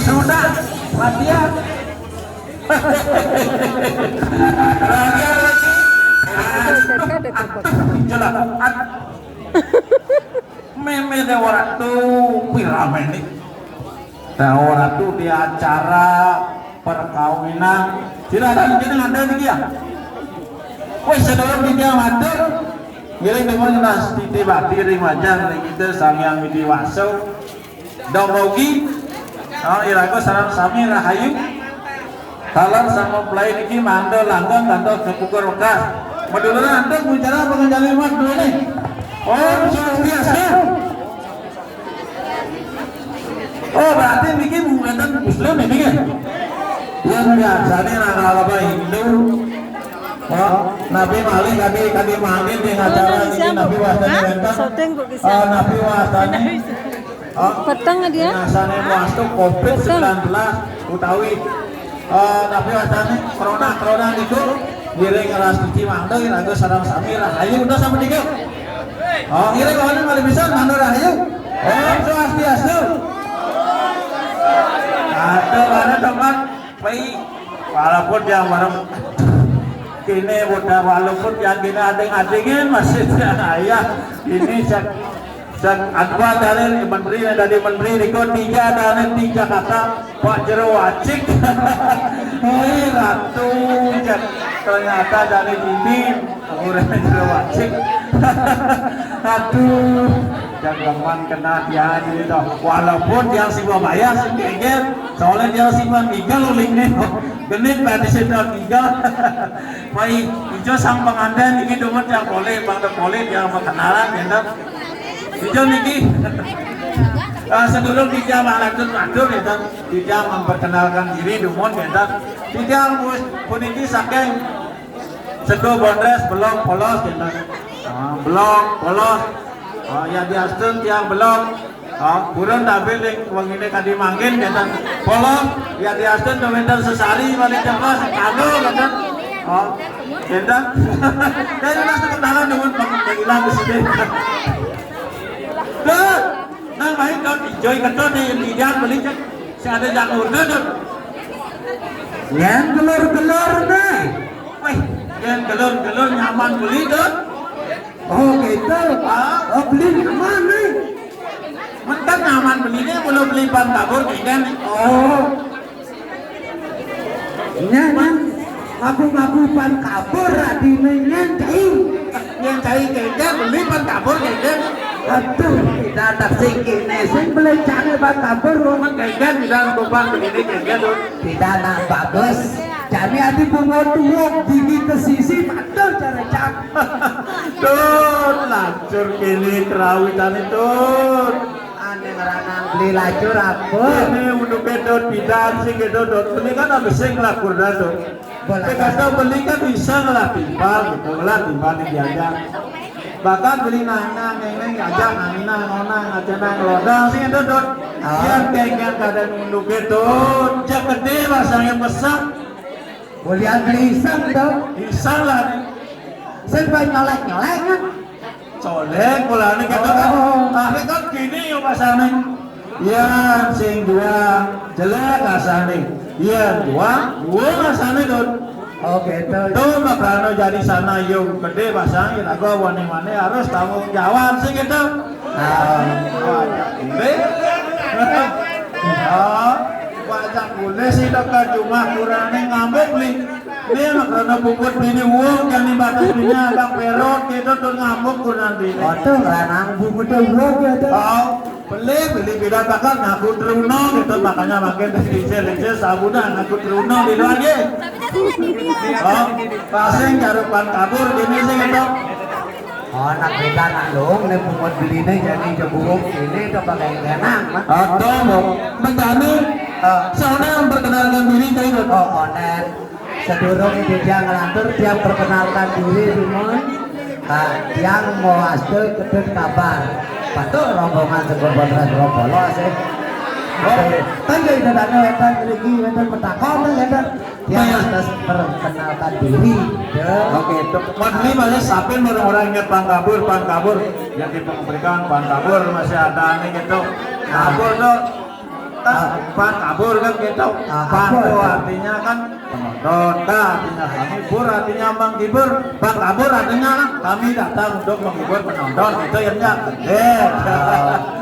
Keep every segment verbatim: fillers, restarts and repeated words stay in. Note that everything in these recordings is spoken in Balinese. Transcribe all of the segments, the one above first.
Sudah, mati ya. Raja lagi. Jelas. Meme Dewa Ratu, pirame nih. Dewa Ratu di acara perkawinan. Silakan, kita ngadeg niki ya. Wes, sedulur, kita matur. Ngiring demen nas titi bakti ring wajan ring kita Sang Hyang Widi Wasa. Dumugi, oh, iraga sareng sami rahayu. Taler sama pelai niki mangda langgeng kantos kepuker wekas. Maduluran antuk bicara pengenjali mat dulu nih. Om Swastiastu. Oh, berarti niki bukan muslim ini kan? Yang biasanya nang apa Hindu. Oh, napi malih kadi, kadi mangkin di acara ini, napi wastane wenten? Syuting kok bisa. Oh, napi wastane? Oh, peteng dia. Ngasane muastu covid sembilan belas utawi, eh, napi wastane corona, corona niku ngiring ras suci mangda iraga sareng sami rahayu, udah sama tiga. Oh, ngiring kawanan malih bisa mangda rahayu. Om Swastiastu. Ada mana teman? Pai, walaupun yang bareng kini udah, walaupun yang kini ading-adingin masih ayah ini cek cek adwa dari menteri, dari menteri niko tiga, dari tiga kata Pak Jero Wacik. Hei, Ratu, cek ternyata dari ini orang Jero Wacik. Aduh, jangan kena dia ini toh. Walaupun dia si bayar si kegel, soalnya dia si migel uling nih. Genit berarti sudah migel. Pai, ijo sang pengantin ini demen yang boleh, bang boleh dia perkenalan, ya kan? Ijo niki. Ah, sedulur kita malantur matur, ya kan? Kita memperkenalkan diri demen, ya kan? Kita mus-, puniki saking Sedo Bondres Belong Polos, ya kan? Ah, Belong Polos. Ah, ya diastun tiang Belong. Oh, purun tampil ring wengine kadi mangkin, ngenten. Polong, ya diastun to wenten sesari malih cepos, anu, ngenten. Oh, ngenten. Dari mas tepuk tangan dengan Bang Ilang di sini. Tuh, nang main kau dijoi keton nih, yang tidak beli cek. Si ada jak order tuh. Yang gelor-gelor nih. Wih, yang gelor-gelor nyaman beli tuh. Oh, gitu. Ah. Oh, beli nyaman nih. Menten nyaman belinya, belum beli ban kabur, kengken. Oh. Nyaman, ngaku-ngaku ban kabur, radine nyen cai. Nyen cai, kengken, beli ban kabur, kengken. Aduh, tidak ada sing kene, sing beli cari ban kabur, rumah kengken, tidak ada ban begini, kengken, tuh. Tidak nak bagus. Jani adi bunga tuwuk, gigi kesisi, aduh, cara cak. Tut, lacur kene kerawitane, Tut. Ane ngranang beli lacur apa? Ini untuk Tut pidan sih gitu, Tut. Ini kan habis sing lakur dah, Tut. Bola. Kata beli kan bisa ngelah timbal gitu, ngelah timbal di jajan. Bahkan beli nana, neng, neng, aja nana, nona, ngacana, ngelodang sih gitu, Tut. Ah. Yang kengken kada nunduk gitu, cek gede rasanya besar. Kuliah gelisang to. Bisa lah nih. Sing paling nyolek-nyolek kan. Colek mulane kata kan. Oh. Tapi kan gini yo pasane. Yan sing dua jelek asane. Yan dua, dua asane, Dut. Oh, gitu. Tuh, makanya jadi sana yo gede pasang, ya, aku wani-wani harus tanggung jawab sih gitu. Ah. Wah, ya, gede. Ah, wajah boleh sih dekat rumah kurangnya ngambek beli. Ini anak rana bungkut bini wong, yang di batas bini abang perot gitu tuh ngambek kurang bini. Waduh, ranang bungkut wong ya tuh. Oh, beli, beli beda bakal ngaku terunong gitu, makanya makin dicicil-cicil sabunan ngaku terunong di luar ya. Oh, pasang jarupan kabur gini sih gitu. Oh, anak kita nak dong, nih pungut beline jadi jeburuk ini udah pakai kenang, mah. Atau mau menjani, eh, soalnya memperkenalkan diri, saya ikut. Oh, konen. Sedurung dia ngelantur, dia perkenalkan diri, Simon. Ah, dia mau asli ketut kabar. Patut rombongan sekolah Rombolo sih. Kan jadi dadane wétan mriki, wétan metakon kan wétan. Tiang atas perkenalkan diri. Ya. Oke, itu. Mun beli malah sampeyan orang-orang ingat pang kabur, pang kabur. Yang di pemberikan pang kabur masih ada nih gitu. Kabur tuh. Kan pang kabur kan gitu. Pang tuh artinya kan penonton, kan artinya menghibur, artinya menghibur. Pang kabur artinya kami datang untuk menghibur penonton. Itu yang ya. Eh.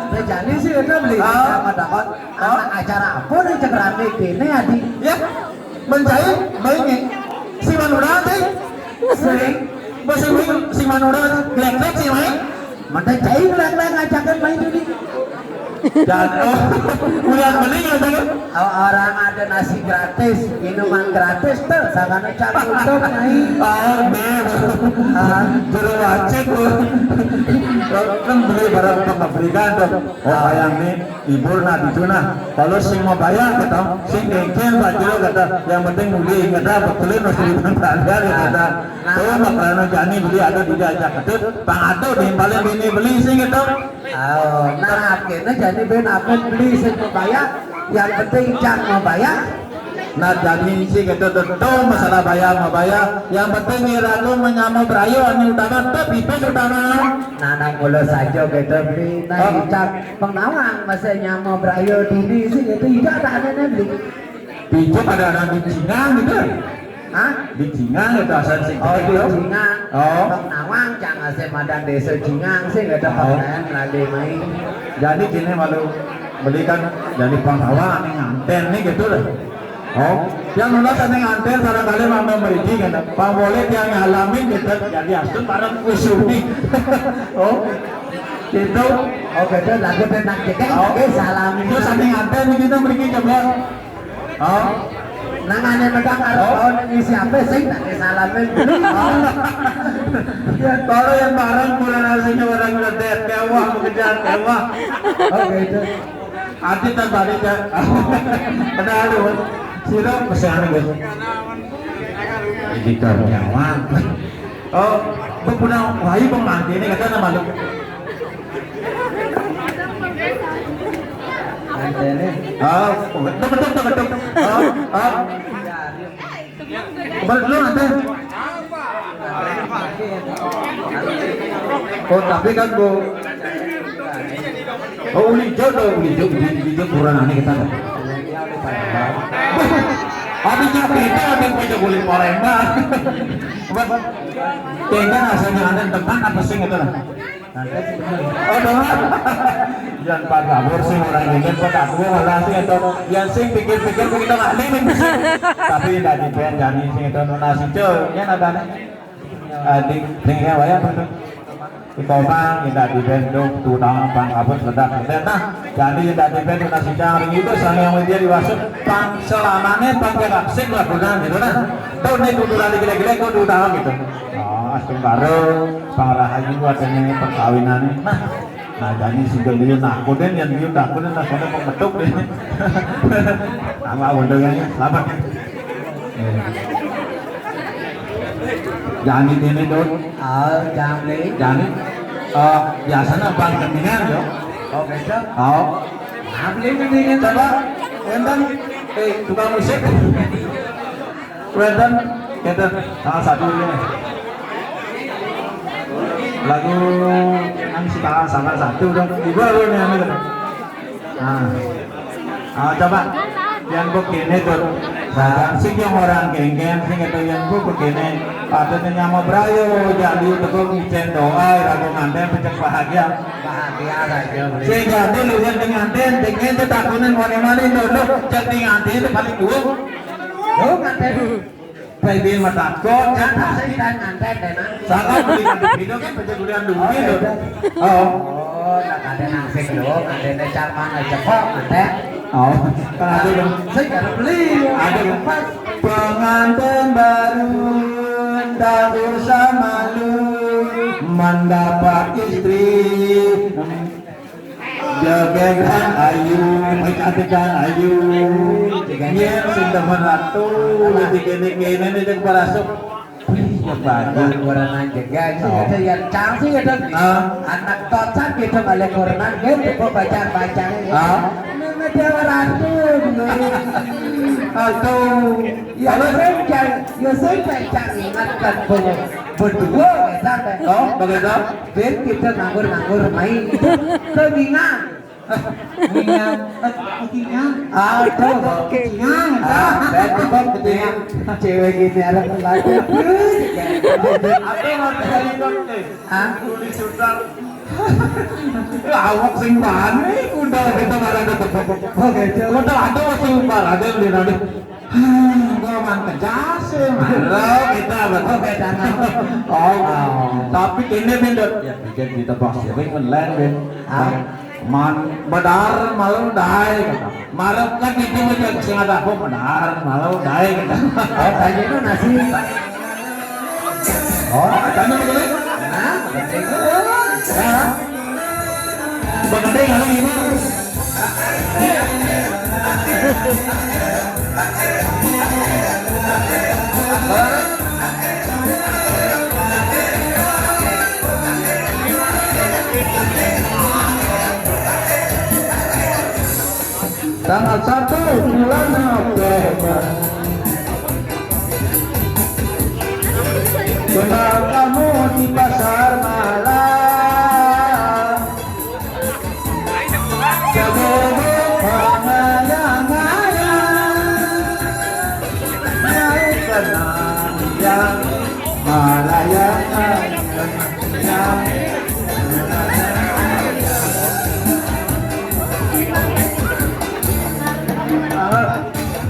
Nah, jadi sih itu beli. Ah. Sama dapat. Hah? Anak acara apa nih cek rame kene, Adi? Ya, menjahit, baiknya. Si Manura teh. Sing. Bos si Manura, glek-glek sih, main. Mata cai glek-glek ngajakin main ini. Dan, oh, udah beli ya, Bang? Oh, orang ada nasi gratis, minuman gratis tuh, sama cak untuk main. Ah, bener. Ah, jero wajib, Bu. Kan beli barang pemberikan tuh. Oh, yang ini. Hibur nah ditu nah. Kalau sing mau bayar kata, sing kengkeng Pak Jero kata, yang penting muli kata, betulin masih di Bantaran kata. Tuh makrana jani beli ada di diajak ketut, pang atuh di paling bini beli sing gitu. Oh, nah akhirnya jadi ben aku beli sing mau bayar, yang penting cang mau bayar. Nah, jadi sih gitu tuh, tuh masalah bayar mau bayar. Yang penting ira tuh menyama berayu anu utama, tuh pipis utama. Nah, nang mula saja gitu beli. Nah, oh. Cak Pang nawang masa nyama berayo dini sih itu tidak ada aneh beli. Pijo pada anak di Cina gitu. Hah? Di Cina gitu asal sing. Oh, di Cina. Oh. Pang nawang jangan saya madan desa Cina sih gitu. Oh. Pang lain lagi main. Jadi kini malu belikan jadi pang nawang nih nganten nih gitu deh. Oh, yang nuna sing nganten barangkali mama meriki kan. Pang boleh tiang ngalamin gitu. Jadi astun bareng kusumi. Oh. Gitu. Oh, beda lagu tentang kita. Oh. Oke, salam. Itu sing nganten kita meriki coba. Oh. Nang ane medang arep oh. Tahun ini siapa sing tak salamin. Oh. Kalau yang bareng kurang aslinya orang ngedet, kewah, bekerjaan kewah. Oke, itu. Ati tak balik ya. Ada ada. Sira pesan gitu. Jadi karyawan. Oh, beberapa wahai pemangkene kata nama lu. Antene. Oh, betul betul betul betul. Oh, oh. Kembali dulu nanti. Oh, tapi kan bu. Oh, uli jodoh, uli jodoh, uli jodoh kurang aneh kita. Habisnya beda ada punya kulit Palembang. Tega rasanya ada depan apa sih gitu lah. Oh, doang. Yang Pak Gabur sih orang ini Pak aku malah sih itu. Yang sing pikir-pikir kita nggak nih. Tapi dari band Jani sih itu nasi cuy. Ini ada nih. Adik, ning ya wayah apa tuh? Di Komang, indak di band dong, tuh tahun pang kabut ledak ledak. Nah, jadi indak di band udah sidang ring itu sama yang dia diwasut pang selamane pang keraksik lah benar gitu nah. Tuh nih tuh lagi gila-gila kok tuh tahun gitu. Oh, astung bareng, pang rahayu ada nih perkawinan. Nah, nah jadi si Joliun aku deh yang dia aku deh nah soalnya pembetuk deh. Sama untungnya selamat. Jani dene, Dut. Oh, jani. Jani. Oh, biasanya bang gendingan, yo. Oh, beda. Oh. Nah, beli gendingan. Coba, wonten, eh, tukang musik. Wonten, kita salah satu ini. Lagu yang sekarang salah satu, dong. Ibu lagu ini, anu, gitu. Nah. Ah, coba. Yang begini tuh. Nah, sing yang orang genggen, sing itu yang bu begini. Pada nyama brayo, jadi teko ngicen doa, ragu nganten pecek bahagia. Bahagia saja, beli. Sing jadi lu yang nganten, dengan tetakunin mone-mone dulu, jadi nganten itu paling dulu. Lu nganten. Baby matakon. Jatah sing kita nganten deh, Nang. Salah beli kan video kan baca durian dulu gitu. Oh. Oh, nak ada nang sing lu, ada ne cak mana cepok nganten. Oh, kan ada dong. Sing ada beli. Ada dong. Pas pengantin baru tak usah malu mendapat istri. Jogetan ayu, kecantikan ayu. Yen sing demen ratu, di kene-kene ning parasuk. Wih, ya bagus. Korenan jegang sih ada yang cang sih ada. Ah. Anak tocan gitu balik korenan gitu kok baca-baca. Ah. Nene Déwa Ratu, lho. Aduh. Ya, sing jan, ya, sing jan inget kan, Bu. Berdua, ya, sampai. Oh, begitu? Ben kita nganggur-nganggur main. Kengingan. Kengingan. Eh, kengingan. Aduh, kengingan. Ah, ben, kok kengingan. Cewek ini ada lagi. Aduh, mau jadi dokter. Hah? Kulit sutar. Awak sing bane, udah kita malah ada tepuk-tepuk. Oke, coba. Udah ada waktu lupa, ada yang udah ada. Gua mang kejase, mah. Lo kita betul kayak tanah. Oh, tapi ini bendot. Ya, bikin kita box ya, kan online, Ben. Ah. Man, bedar malu dai kata. Marep kan itu macam sing ada apa bedar malu dai kata. Oh, tadi itu nasi. Oh, tanya begini. Nah, begini. Ya. Begini kalau ini. Tanggal satu bulan November, kenal kamu di pasar malam. Seluruh pengayang-ngayang, naik kenang yang melayang-layang.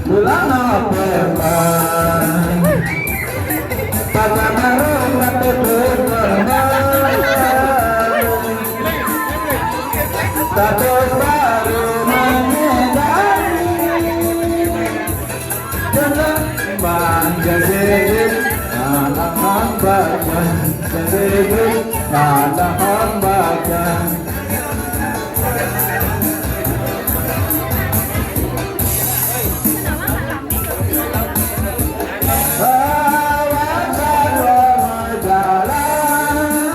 Bulan November, Papa Maru kata November, status baru mengedari. Jangan manja diri, anak hamba, jangan jadi anak hamba, jangan. Awan sadwara jalan,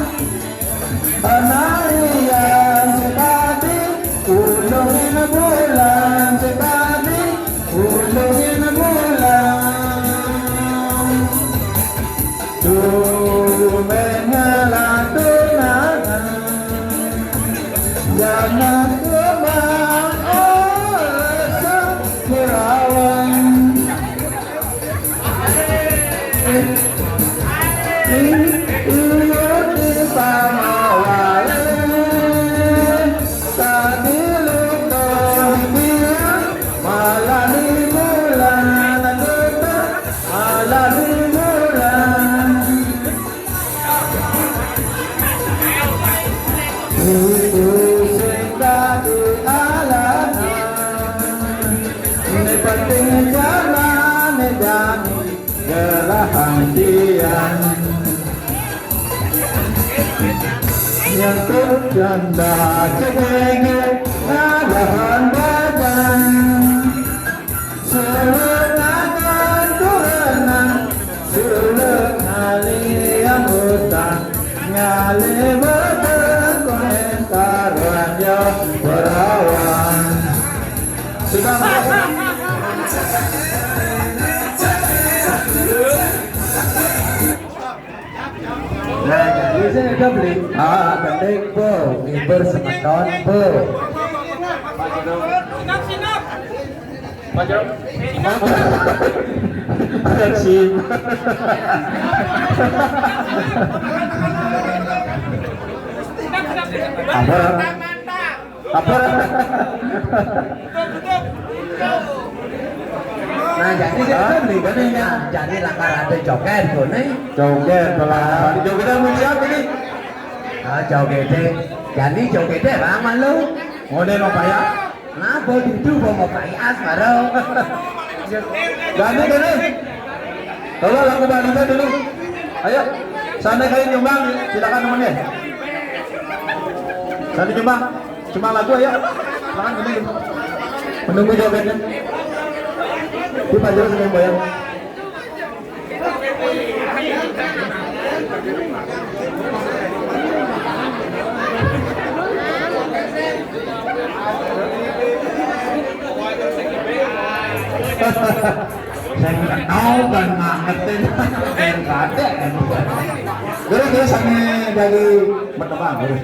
penarian sekadi, ulungin bulan sekadi, ulungin bulan. Tumben ngelantunangan, jangan cuma asa kerawan. Iyo di pamawale, tadi lu bilang, malah di bulan, malah di bulan. Itu sing dadi alasan. Ini penting jalan dan gerahan dian. Yang terjanda cedenge ngalahan badan. Selengangan kurenan, selengali anggota, ngali betul komentar yo perawan. Sudah. Nah, jadi saya udah beli. Ah, gending, Bu. Ngibur semeton, Bu. Pak Jero. Action. Apa? Apa? Nah, jadi saya kan beli gini ya. Jadi lakar ada joget, Bu, nih. Joget, lah. Joget sama siapa ini? Ah, joget deh. Jadi joget deh, Bang, malu. Oh, dia mau payah? Nah, Bu, duduk, Bu, mau payah, baru. Gani, gani. Tolong lagu Bali dulu. Ayo. Sana kalian nyumbang, silakan temennya. Sana nyumbang. Cuma lagu ya. Tangan gini. Menunggu jogetnya. Di Pak Jero sama Boyan. Saya kenal dan ngangetin. Yang ada kan. Terus, terus, sami dari berkembang, terus.